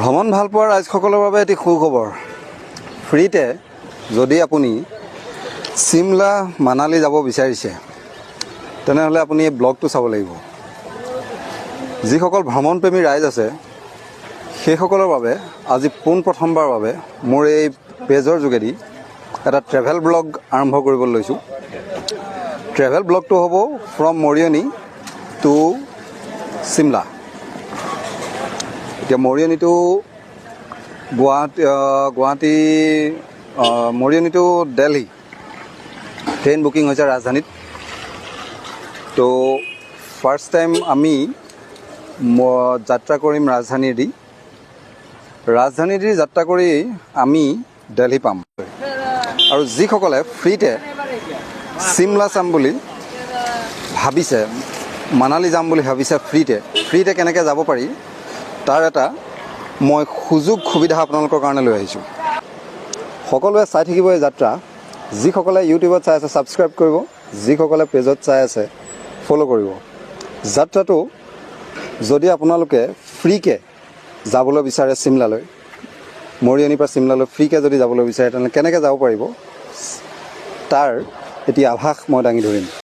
ভ্ৰমণ ভাল পোৱা ৰাইজসকলৰ বাবে এটি সুখবৰ। ফ্ৰীতে যদি আপুনি চিমলা, মানালী যাব বিচাৰিছে, তেনেহ'লে আপুনি এই ব্লগটো চাব লাগিব। যিসকল ভ্ৰমণপ্ৰেমী ৰাইজ আছে, সেইসকলৰ বাবে আজি পোনপ্ৰথমবাৰৰ বাবে মোৰ এই পেজৰ যোগেদি এটা ট্ৰেভেল ব্লগ আৰম্ভ কৰিবলৈ লৈছোঁ। ট্ৰেভেল ব্লগটো হ'ব ফ্ৰম মৰিয়নি টু চিমলা। এতিয়া Mariani to Guwahati, Guwahati, Mariani to Delhi train booking হৈছে ৰাজধানীত। তো ফাৰ্ষ্ট টাইম আমি যাত্ৰা কৰিম ৰাজধানীয়েদি। ৰাজধানীদি যাত্ৰা কৰি আমি দেলহি পাম। আৰু যিসকলে ফ্ৰীতে চিমলা চাম বুলি ভাবিছে, মানালী যাম বুলি ভাবিছে, ফ্ৰীতে কেনেকৈ যাব পাৰি, তাৰ এটা মই সুযোগ সুবিধা আপোনালোকৰ কাৰণে লৈ আহিছোঁ। সকলোৱে চাই থাকিব এই যাত্ৰা। যিসকলে ইউটিউবত চাই আছে, ছাবস্ক্ৰাইব কৰিব। যিসকলে পেজত চাই আছে, ফ'ল' কৰিব। যাত্ৰাটো যদি আপোনালোকে ফ্ৰীকৈ যাবলৈ বিচাৰে চিমলালৈ, মৰিয়নিৰ পৰা চিমলালৈ ফ্ৰীকৈ যদি যাবলৈ বিচাৰে, তেনেহ'লে কেনেকৈ যাব পাৰিব, তাৰ এটি আভাস মই দাঙি ধৰিম।